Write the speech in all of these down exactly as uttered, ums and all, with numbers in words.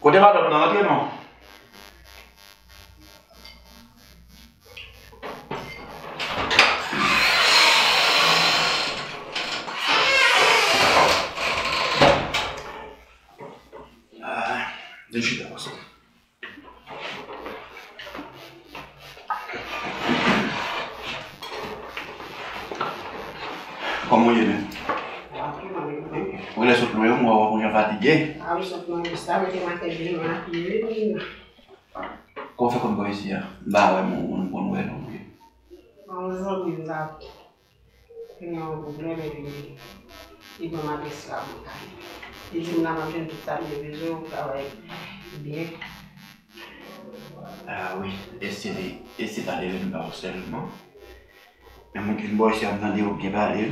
Kote madanm nan? Antre non. Ah, vin chita konsa. Kòman w ye menm? Ou genlè sot lwen, m wè w ap yon jan fatige. A, m sot lwen, sa mete maten byen makiye wi. Kòman w fè konn bò isi a? M pa wè moun, moun konn wè non. Bon, zanmi m la. Te gen yon pwoblèm epi li ban m adrès la pou l ta ye. Li di m la m ap jwenn tout sa m te bezwen, yon travay byen. Ah wi, Estie, Estie ta leve m pa w sèlman. Men moun ki vin bò isi a m tande yo byen pale wi.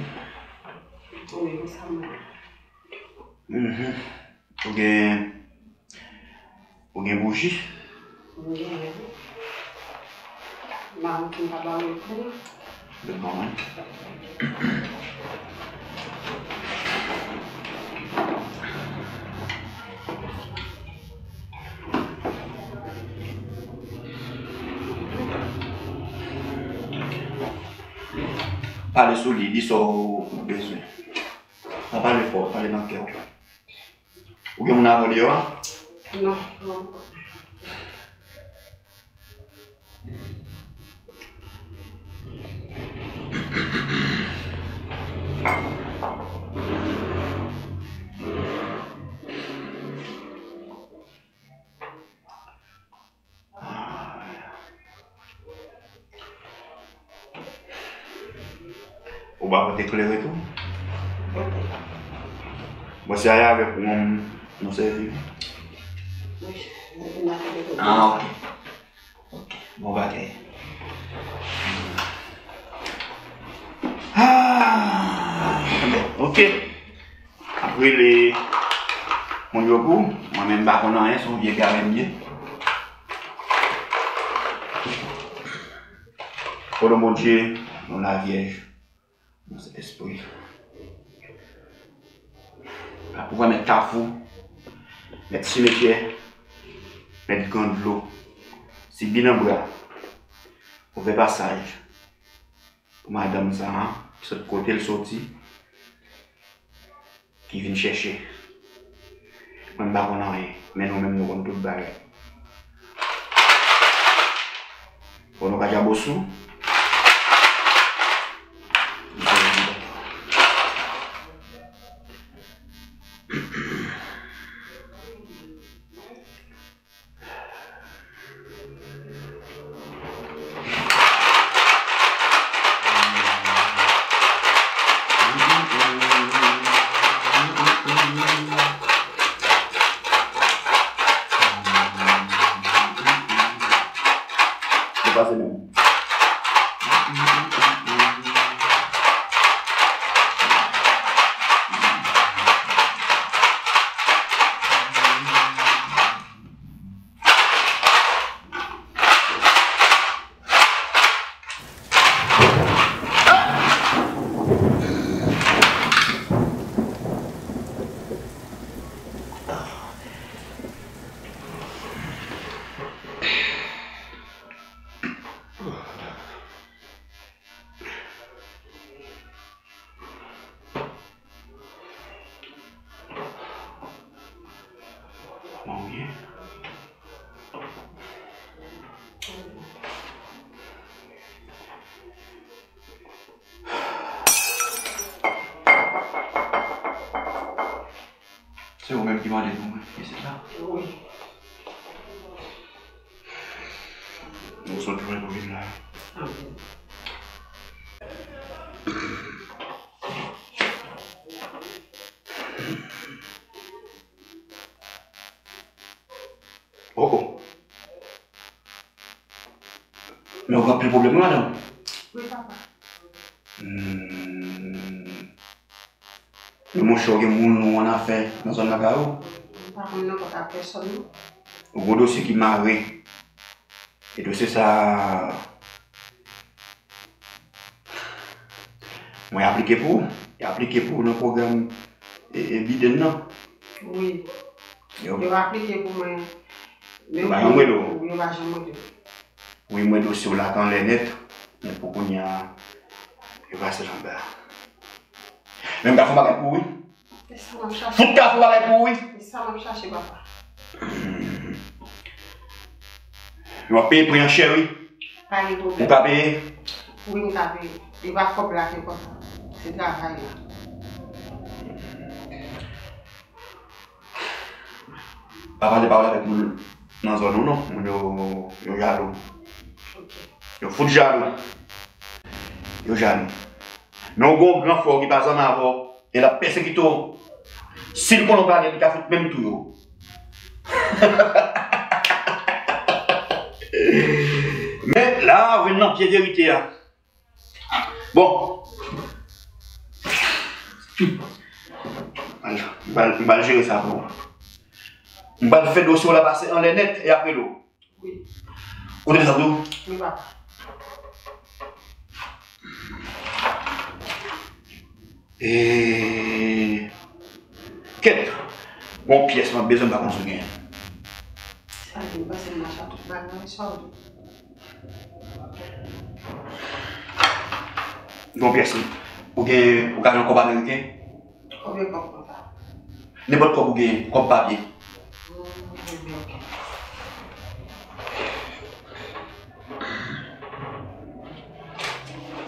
Wi, konsa m wè. Mhm. Ou gen Ou gen bouji? M genyen wi. Mawout m pa ba w tou. Yo ban mwen. Pale sou li, di sa w bezwen. Pa pale fò, pale nan kè w. Ou gen moun avè w deyò a? Non, non. Ou pa pote klere tou? Bon, se ale avèk ou, m, nou sèvi. Ah, ok. Ok, bon bagay. Ah, ok. Ap rele moun yo pou ou. Mwen menm m pa konn anyen, se yon vye gare m ye. O non Bondye, non Lavyèj, non Sentespri. Lapouvwa mèt kafou, mèt simetyè, mèt gran dlo, sibi nan bra, ouvè pasaj pou madanm sa a, ki sot kote l soti, ki vin chèche. Mwen m pa konn anyen, men nou menm nou konn tout bagay. Bon, nou ka djabosou. Yo pase menm. Se ou menm ki mande pou mwen isit la? Wi. Ou sot lwen pou vin la. Amen. Oh, oh. Men ou gen anpil pwoblèm wi, madanm. Wi, papa. Hmm. Men monchè, ou gen moun ou annafè nan zòn lakay ou? M pa konn nenpòt ak pèsòn, non. Ou gen dosye ki mare. E dosye sa a, mwen aplike pou ou. E aplike pou ou nan pwogram, e, e Biden nan. Wi. Yo pa aplike pou mwen. Yo pa janm rele w. Yo pa janm rele m. Wi, mwen dosye w la t anlè nèt, men pou kounye a, yo pase l anba. Men m ka fè yon bagay pou ou, wi. E sa m ap chache. Fout ka fè yon bagay pou ou, wi. E sa m ap chache, papa. W ap peye pri an chè, wi. Pa gen pwoblèm. Ou ka peye? Wi, m ka peye. E pa kòb la ki enpòtan. Se travay la. Pa pale pawòl avèk moun nan zòn ou non. Moun yo, yo jalou. Yo fout jalou. Yo jalou. Men w gen yon gran frè w ki pa zanmi avè w, e l ap pèsekite w. Si l konnen w pa gen, li ka fout menm touye w. Men la, w vin nan pye verite a. Bon. M pral, m pral jere sa pou ou. M pral fè dosye w la pase anlè nèt e apre l ou. Wi. Ou te desann tou? Wi, papa. E, kèt. Gon pyès m ap bezwen, m pa konn si w genyen. Sa vin pase m mache ak tout bagay sa w di. Gon pyès wi. Ou gen, ou ka jwenn kòb ameriken? Konbyen kòb konsa? Nenpòt kòb ou gen, kòb papye. Hmm, ok.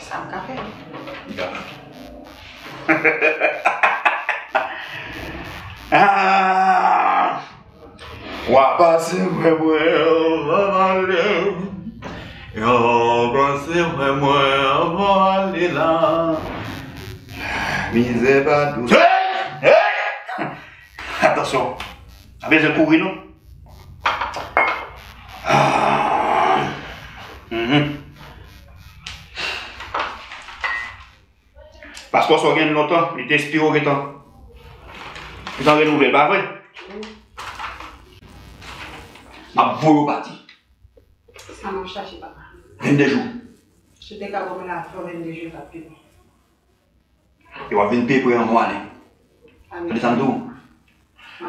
Sa m ka fè? Gad. Ah! W a pase mwen, mwen, anvan m ale. W a pase mwen, mwen, anvan m ale la. Mizè pa dous. Hey! Hey! Atansyon. Pa bezwen kouri, non. Ah. Mhm. Paspò sa w gen lontan, li te espire w gentan. Gentan renouvle l, pa vre? M ap voye w pati. Sa m ap chache, papa. Vennde jou. Si w te ka ban mwen l avan vennde jou, l t ap pi bon. E w ap vin peye prè an yon ane. Tande sa m di w?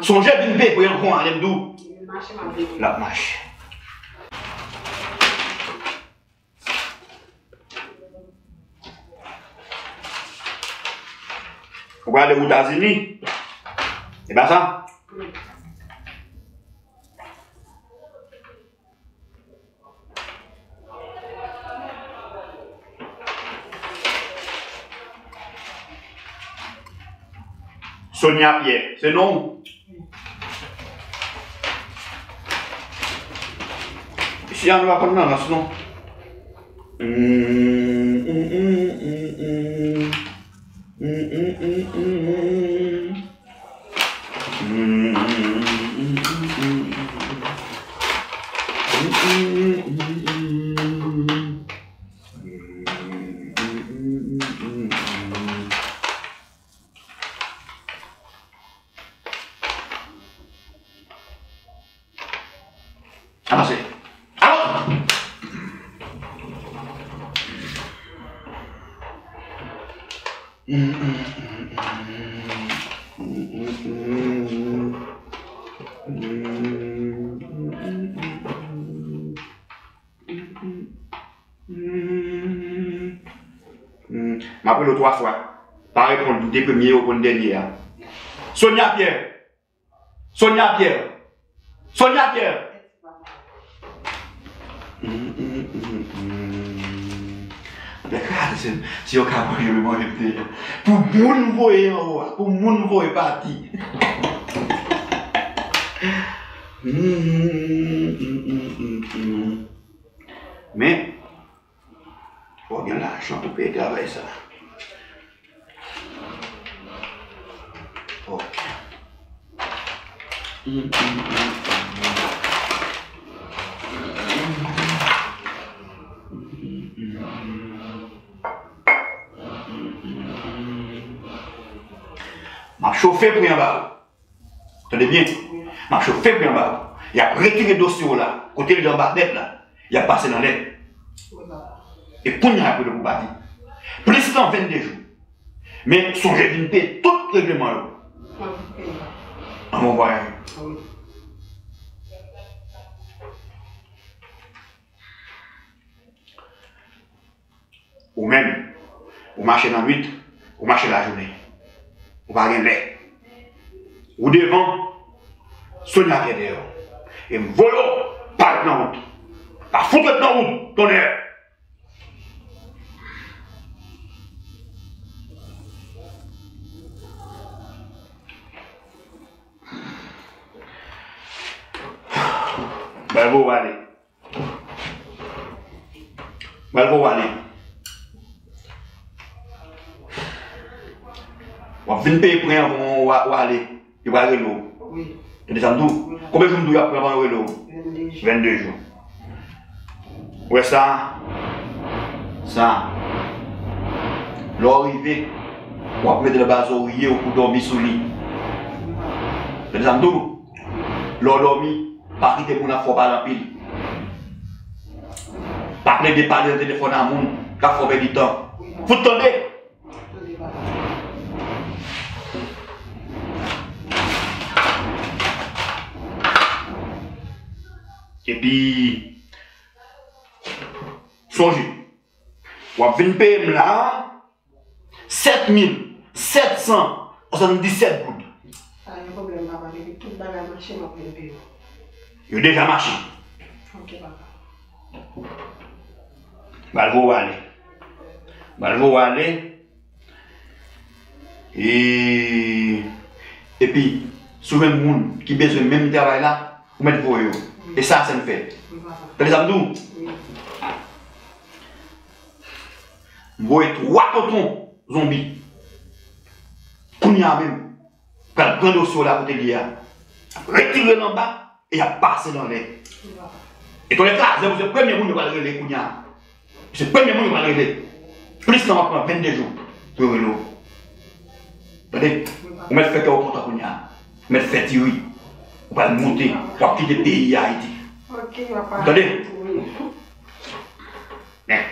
Sonje vin peye prè an yon ane, m di w. L ap mache. Ou prale Etazini? E pa sa? Sonia Pierre, se non w? Isi a nou pa konn nan rans non. Avanse. Alò! M ap rele w twa fwa. Pa reponn de premye yo, reponn dènye a. Sonia Pierre! Sonia Pierre! Sonia Pierre! Gade si, si yo ka manje, yo manje te. Pou moun voye anwo a, pou moun voye pati. Men, fò w gen lajan pou peye travay sa. Ok. M ap chofe pri anba ou. Tande byen. M ap chofe pri anba ou. Y ap retire dosye w la. Kote l ye anba nèt la. Y ap pase l anlè. E kounye a, apre l pou pati. Plis tan vennde jou. Men sonje vin peye tout regleman yo. An bon vwayaj. Ou menm, ou mache nan nwit, ou mache lajounen. Ou pa gen lè. Ou devan, Sonya gen dèyè w. E m voye w pa ret nan wout. Pa fout ret nan wout, tonnè! Bravo, ale. Pral voye w ale. W ap vin peye prè an anvan w ale. Yo pral rele w. Wi. Tande sa m di w? Wi, papa. Konbyen jou m di w y ap pran anvan yo rele w? Vennde jou. Vennde jou. Ou wè sa? Sa. Lè w rive, w ap mete l anba zòrye w pou w dòmi sou li. Tande sa m di w? Lè w dòmi, pa kite moun ap fè w pale anpil. Pa plede pale nan telefòn a moun k ap fè w pèdi tan. Fout tande! Epi, sonje, w ap vin peye m la, sèt mil sèt san swasanndisèt goud. Pa gen pwoblèm, papa. Depi tout bagay mache, m ap vin peye w. Yo deja mache. Ok, papa. Pral voye w ale. Pral voye w ale. E, epi, si w jwenn moun ki bezwen menm travay la, ou mèt voye yo. E sa, sa n fè. Tande sa m di w? M voye twa tonton zonbi. Kounye a menm, pral pran dosye w la kote l ye a. Retire l anba e y ap pase l anlè. E tonnè kraze, ou se premye moun yo pral rele kounye a. Ou se premye moun yo pral rele. Plis nan w ap pran vennde jou pou yo rele w. Tande? Ou mèt fè kè w kontan kounye a. Ou mèt fè diri. Ou pral monte. W ap kite peyi Ayiti. Ok, papa. Tande? Wi. Men.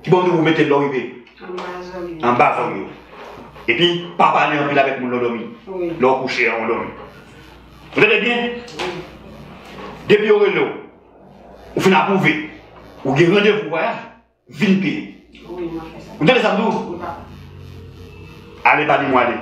Ki bò w di w mete l lè w rive? Anba zòrye. Anba zòrye w. Epi, pa pale anpil avèk moun lè w dòmi. Wi. Lè w kouche a, w dòmi. Ou tande byen? Wi. Depi yo rele w, ou fin apwouve, ou gen randevou vwayaj, vin peye. Wi, m ap fè sa. Ou tande sa m di w? Wi, papa. Ale, pa di m ale.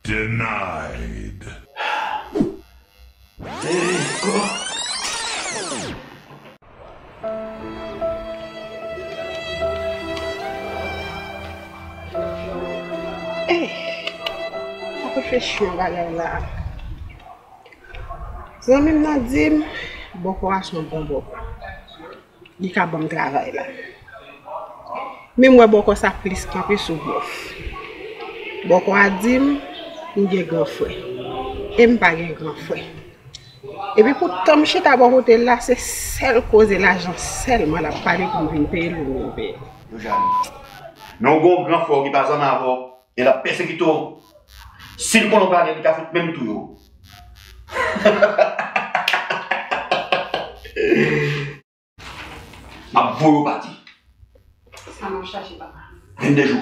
Denied. Eh, m ap reflechi yon bagay la. Zanmi m nan di m, bòkò a se yon bon bòkò. Li ka ban m travay la. Men m wè bòkò sa plis kanpe sou blòf. Bòkò a di m, m gen gran frè. E m pa gen gran frè. Epi poutan m chita bò kote l la, se sèl koze lajan sèlman l ap pale pou m vin peye l, pou m vin peye l. Yo jalou. Men w gen yon gran frè w ki pa zanmi avè w, e l ap pèsekite w. Si l konnen w pa gen, li ka fout menm touye w. M ap voye w pati. Sa m ap chache, papa? Vennde jou.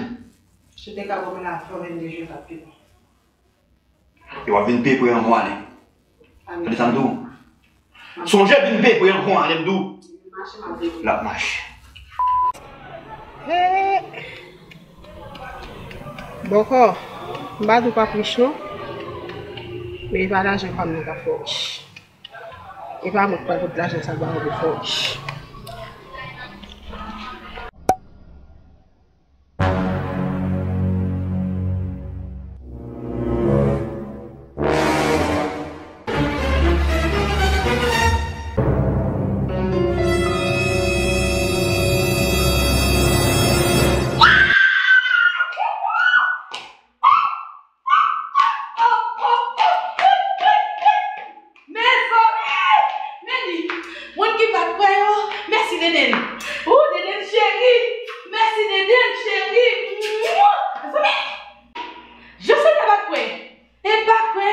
Si w te ka ban mwen lajan vennde jou, t ap pi bon. E w ap vin peye prè an kou ale. Tande sa m di w? Sonje vin peye prè an kou ale, m di w. L ap mache. Hey! Bòkò, m pa di w p ap rich non. Men e pa lajan pa m nan k ap fè w rich. E pa mwen k pral pot lajan sa ba ou pou fè w rich. Mezanmi! Men li, moun ki pa t kwè yo, Bèl cheri. Mwa! Mezanmi, Joseph pa kwè. E pa kwè.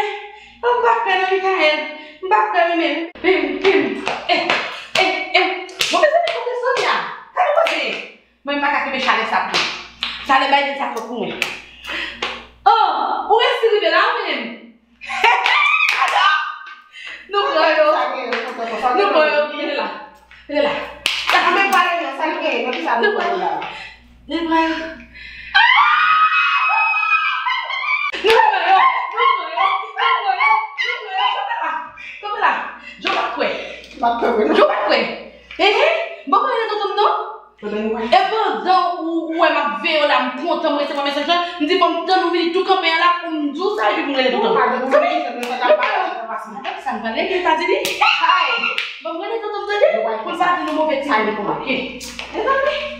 M pa kwè nan Mikaèl. M pa kwè menm. Pim, pim. Eh, eh, eh. Bon, mezanmi, kote Sonia? Sa nou panse? Mwen, m pa ka kenbe chalè sa tou. Chalè bay sa twòp pou mwen. Oh, ou resi rive la, ou menm? Nou pran yo. Nou pran yo. Rete la. Rete la. Anben pale nan sa l genyen, nan ki sa nou pran yo la. Nou pran yo. Nou pran yo. Nou pran yo. Nou pran yo. Nou pran yo. Kanpe la. Kanpe la. Joseph pa kwè. Joseph pa kwè. Ehe. Bon, mwen rete tonton m non. E pandan ou, ou wè m ap veye w la, m kontan m resevwa mesaj lan, m di fò m tann ou vini tou kanpe an la pou m di w sa epi pou m rele tonton m. Sa m pral rele Etazini? Hay! Bon, m rele tonton m tande pou l pa di nou move ti moun. Ok. Mezanmi.